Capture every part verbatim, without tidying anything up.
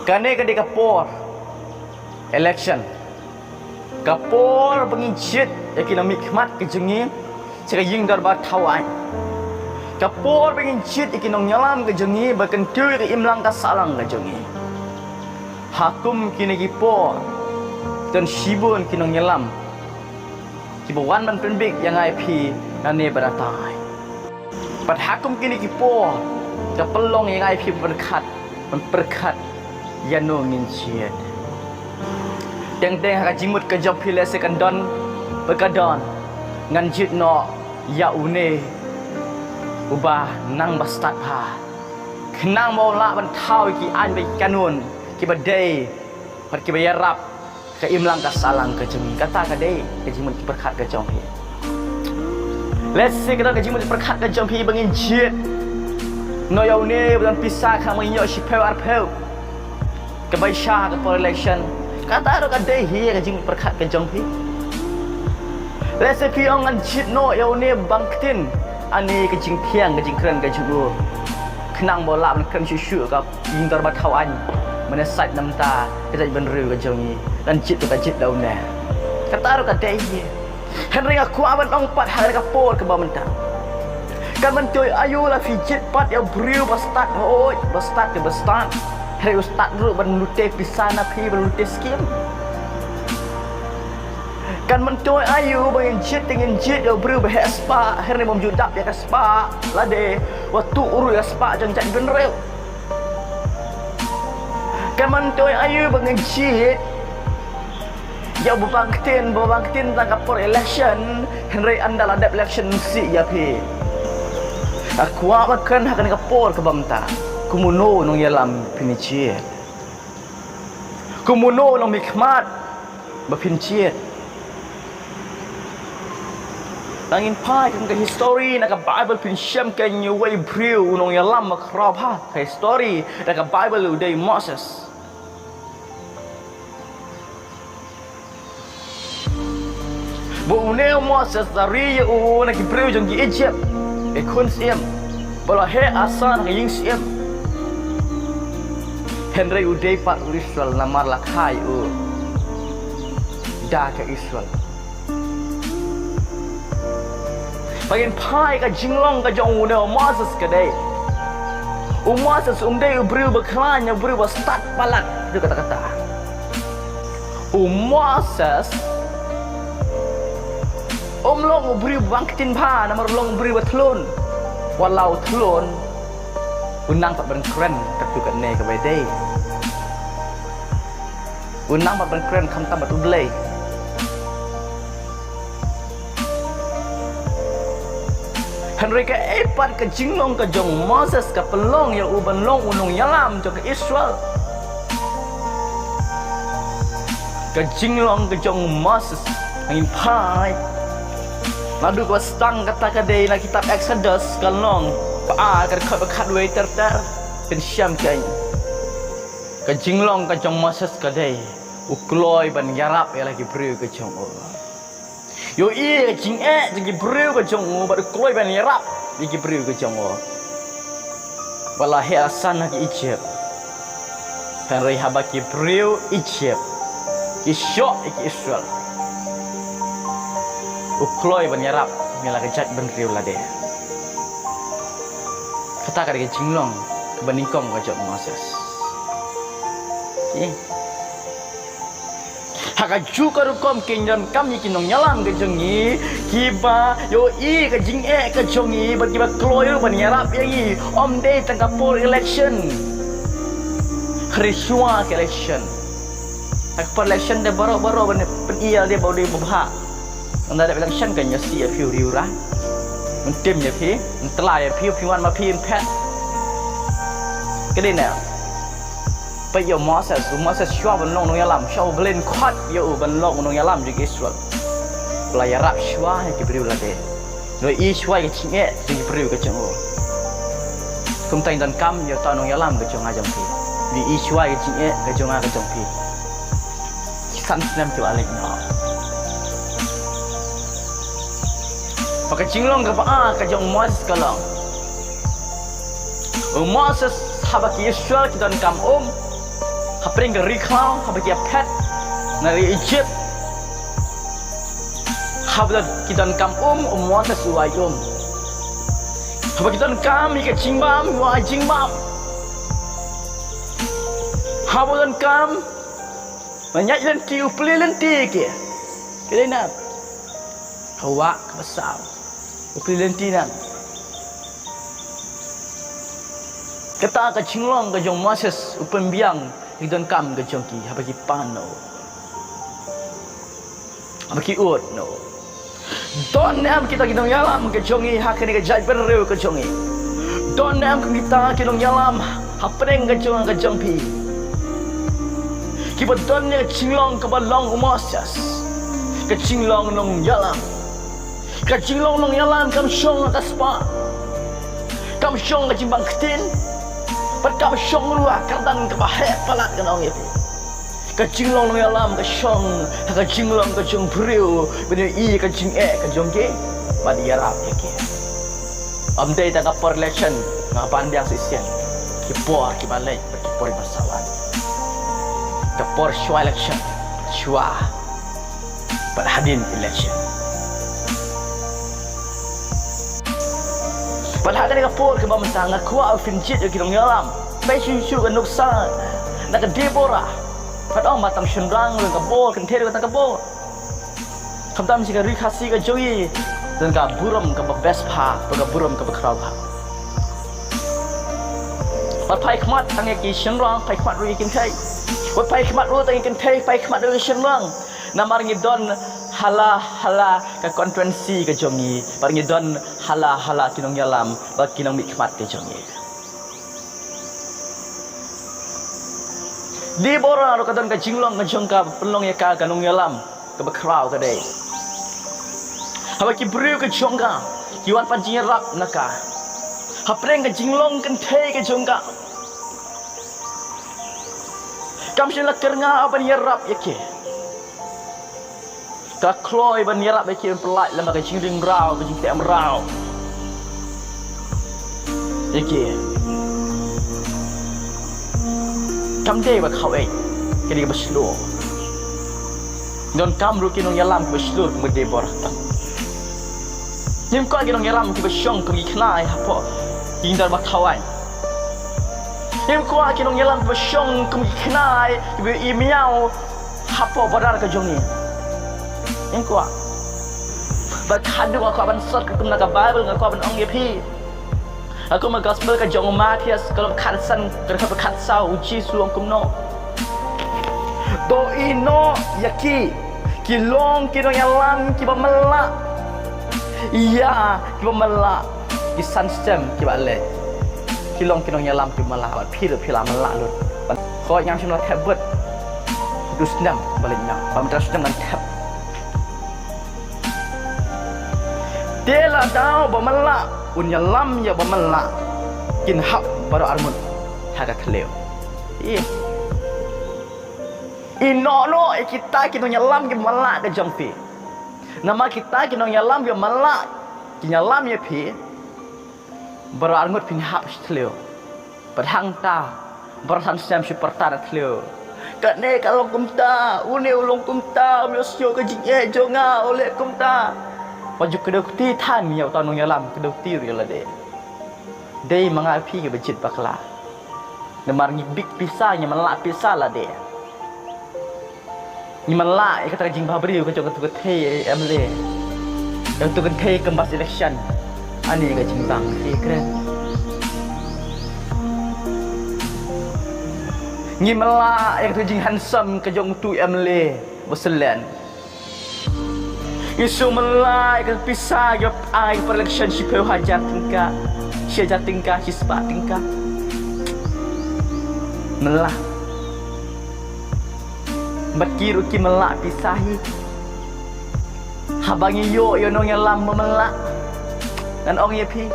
Kane ka dei ka por election. Ka por ba ngin jied ïa ki nongmihkhmat ka jong ngi sha ka ïing dorbar thaw aiñ. Ka por ba ngin jied ïa ki nongïalam ka jong ngi ba kyntiew ïa ka imlang ka sahlang ka jong ngi. Ha kum kine ki por, don shibun ki nongïalam kiba wan ban pynbiej ïa nga ïa phi nangne bad natai. Bad ha kum kine ki por, ka pynlong ïa nga ïa phi ban pyrkhat, ban pyrkhat ïano ngin jied. Teng teng ha ka jingmut ka jong phi lehse kan don, ba ka don, ngan jied noh ïa une uba nang ba stad bha, khnang ba u lah ban thaw ïa ki aiñ bad ki kanun kiba dei bad kiba ïarap ka imlang ka sahlang ka jong ngi. Kata ka dei ka jingmut pyrkhat ka jong phi. Lehse ka don ka jingmut pyrkhat ka jong phi ba ngin jied noh ïa une ba don pisa khnang ba ngin ïoh shiphew arphew ka baisa ha ka por election. Kata ruh ka dei hi ka jingmut pyrkhat ka jong phi. Lehse phi ong ngan jied noh ïa une ba bang ktien, ani ka jingthiang ka jingkren ka jong u, khnang ba u lah ban kren shuh shuh ka ïing dorbar thaw aiñ, mane sait na bynta ka jaitbynriew ka jong ngi. Ngan jied ruh ka jied da une. Kata ruh ka dei hi. Hynrei nga kwah ban ong pat ha ka por kaba mynta, kan myntoi aïu la phi jied pat ïa u briew ba stad, hooid, ba stad te ba stad. Hynrei u stad ruh ban lute pisa na phi, ban lute skim. Kan myntoi aïu ba ngin jied te ngin jied ïa u briew ba heh spah, hynrei bym ju dap ïa ka spah lade, wat tuh ruh ïa ka spah jong jaitbynriew. Kan myntoi aïu ba ngin jied ïa u ba bang ktien, ba bang ktien tang ka por election, hynrei ynda la dep election sih ïa phi. Nga kwah ban kren ha kane ka por kaba mynta, kumno u nongïalam phin jied? Kumno u nongmihkhmat ba phin jied? Nangin phai kum ka history na ka Bible phin shem ka ïa uwei u briew u nongïalam ba khraw bha ka history na ka Bible u dei Moses. Ba une u Moses la ri ïa u na ki briew jong ki Egypt, ki khun syiem, ba la heh asan ha ka ïing syiem. Hynrei u dei pat u Israel namar la kha ïa u da ka Israel. Ba ngin phai ka jinglong ka jong une u Moses ka dei, u Moses um dei u briew ba khlaiñ, u briew ba stad palat, dei kata kata. U Moses um long u briew ba bang ktien bha namar u long u briew ba thlun. Wat la u thlun, u nang pat ban kren katto katne kaba dei. U nang pat ban kren khamtam bad U Blei. Hynrei kaei pat ka jinglong ka jong u Moses ka pynlong ïa u ban long u nongïalam jong ka Israel. Ka jinglong ka jong u Moses, ngin phai naduh kaba sdang kata ka dei na kitab Exodus ka lynnong ba ar ka dkhot ba khatwei ter ter. Phin shem kein. Ka jinglong ka jong u Moses ka dei, u kloi ban ïarap ïa la ki briew ka jong u. Ïohi ka jingeh jong ki briew ka jong u bad u kloi ban ïarap ïa ki briew ka jong u. Ba la heh asan ha ki Egypt. Hynrei haba ki briew Egypt ki shoh ïa ki Israel, u kloi ban ïarap ïa la ka jaitbynriew lade. Kata ka dei ka jinglong kaba nyngkong ka jong u Moses. Ki Ha kajuh ka rukom ki donkam ïa ki nongïalam ka jong ngi kiba ïohi ka jingeh ka jong ngi bad kiba kloi ruh ban ïarap ïa ngi. Ym dei tang ka por election, hynrei shuwa ka election. Ha ka por election dei baroh baroh ban pyni ïa lade ba u dei uba bha. Ynda dep election kan ïohsngew ïa phi u riewrai, un tim ïa phi, un tla ïa phi, phi wan ma phi un phet. Ka dei ne Peit ïa u Moses, u Moses shuwa ban long nongïalam, shuwa U Blei un khot ïa u ban long nongïalam jong ki Israel, u la ïarap shuwa ïa ki briew lade. U la ïohi shuwa ïa ka jingeh jong ki briew ka jong u. Kumta ngin donkam ïa uta u nongïalam ka jong nga jong phi. U la ïohi shuwa ïa ka jingeh ka jong nga ka jong phi. Ki san snem kiba la leit noh. Bad ka jinglong kaba ar ka jong u Moses ka long, u Moses, haba ki Israel ki donkam um, Hapdeng ka ri khlaw, haba ki ïa phet na ri Egypt, haba ki donkam um, u Moses u ai um. Haba ki donkam ïa ka jingbam, u ai jingbam. Haba donkam ban ïaid lynti, u plie lynti ïa ki. Ki dei na ka wah kaba saw, u plie lynti na. Kata ka jinglong ka jong u Moses u pynbiang ïa ki donkam ka jong ki haba ki pan noh, haba ki ud noh. Don ne em kita ki nongïalam ka jong ngi ha kane ka jaitbynriew ka jong ngi? Don ne em kita ki nongïalam hapdeng ka jong, ka jong phi, kiba don ïa ka jinglong kaba long u Moses, ka jinglong nongïalam? Ka jinglong nongïalam kam shong ha ka spah, kam shong ha ka jingbang ktien, bad kam shong ruh ha ka kyrdan kaba heh palat, ngan ong ïa phi. Ka jinglong nongïalam ka shong ha ka jinglong ka jong u briew, ban ïohi ïa ka jingeh ka jong ki bad ïarap ïa ki. Ym dei tang ka por election, nga ban biang shisien ki por kiba leit bad ki por kiba sawan. Ka por shwa election, shwa bad hadien election. Bad ha kane ka por kaba mynta nga kwah ba phin jied ïa ki nongïalam. Peit shuh shuh ka nuksa na ka Deborah. Pat ong ba tang shynrang ruh ka bor, kynthei ruh tang ka bor. Khamtam sha ka ri Khasi ka jong ngi, don ka burom kaba best bha, bad ka burom kaba khraw bha. Wat phai khmat tang ïa ki shynrang, phai khmat ruh ïa ki kynthei. Wat phai khmat ruh tang ïa ki kynthei, phai khmat ruh ïa ki shynrang. Namar ngi don ha la ha la ka constituency ka jong ngi, bad ngi don ha la ha la ki nongïalam bad ki nongmihkhmat ka jong ngi. Deborah ruh ka don ka jinglong ka jong ka, pynlong ïa ka ka nongïalam kaba khraw ka dei. Haba ki briew ka jong ka ki wan pan jingïarap na ka hapdeng ka jinglong kynthei ka jong ka, kam shym la kyrngah ban ïarap ïa ki. Ka kloi ban ïarap ïa ki, ban pyllait lem bad ka jingring mraw, ka jingteh mraw ïa ki. Kam dei ba khawei, ka dei kaba shlur. Donkam ruh ki nongïalam kiba shlur kum ka Deborah. Ngim kwah ki nongïalam kiba shong kum ki khnai hapoh ki jingdon ba khawai. Ngim kwah ki nongïalam kiba shong kum ki khnai kiba ïohi miaw hapoh border ka jong ngi. Ngim kwah. Bad haduh nga kwah ban sot, kum na ka Baibl nga kwah ban ong ïa phi, ha kum ka gospel ka jong u Mathaios, ka lynnong khatsan, ka dkhot khatsaw, u Jisu u ong kumno: To ïehnoh ïa ki, ki long ki nongïalam kiba mlah ïa kiba mlah, ki san snem kiba leit. Ki long ki nongïalam kiba mlah, bad phi ruh phi la mlah lut. Hooid, ngam shym la thep bad u snem ba leit noh, ba mynta u snem ngan thep. Te lada uba mlah un ïalam ïa uba mlah, kin hap baroh arngut ha ka thliew. Ïeh. Ïehnoh noh ïa kita ki nongïalam kiba mlah ka jong phi. Namar kita ki nongïalam kiba mlah kin ïalam ïa phi, baroh arngut phin hap sha thliew. Bad hangta baroh san snem shu pyrta na thliew: Kane ka long kumta, une u long kumta, um ïohsngew ka jingeh jong nga, u leh kumta. Wat ju kdew kti than ïa uta u nongïalam, kdew kti ruh ïa lade. Dei ma nga phi kiba jied bakla. Namar ngi bit pisa, ngi mlah pisa lade. Ngi mlah ïa kata ka jingbhabriew ka jong katu ka thei MLA, ïa katu ka thei kam pass election. Ani ka jingbang phi kren. Ngi mlah ïa katu ka jinghandsome ka jong utu u MLA ba slen. Ngi shu mlah ïa ka pisa, ïa ka ai per election shiphew hajar tyngka, shi hajar tyngka, shispah tyngka. Mlah. Bad ki ruh ki mlah pisa hi. Haba ngi ïoh ïa u nongïalam ba mlah, ngan ong ïa phi,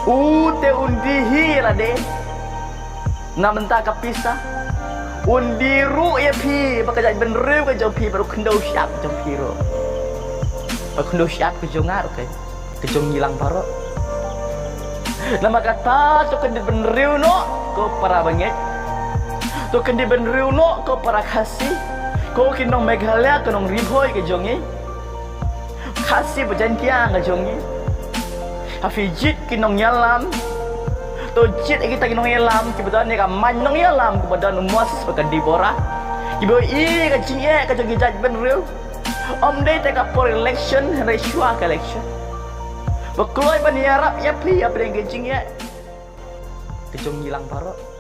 u te un die hi ïa lade na bynta ka pisa. Un die ruh ïa phi bad ka jaitbynriew ka jong phi bad u khyndew shyiap ka jong phi ruh. Bad u khyndew shyiap ka jong nga ruh, ka, ka jong ngi lang baroh. Namar kata to kyndit bynriew noh, ko para bangeit. To kyndi bynriew noh ko para Khasi, ko ki nong Meghalaya, ko nong Ri-Bhoi ka jong ngi, Khasi bad Jaiñtia ka jong ngi. Ha phi jied ki nongïalam, to jied ïa kita ki nongïalam kiba don ïa ka main nongïalam kaba don u Moses bad ka Deborah, kiba ïohi ïa ka jingeh ka jong ki jaitbynriew. Ym dei te ka por election hynrei shuwa ka election, ba kloi ban ïarap ïa phi ïa pdeng ka jingeh ka jong ngi lang baroh.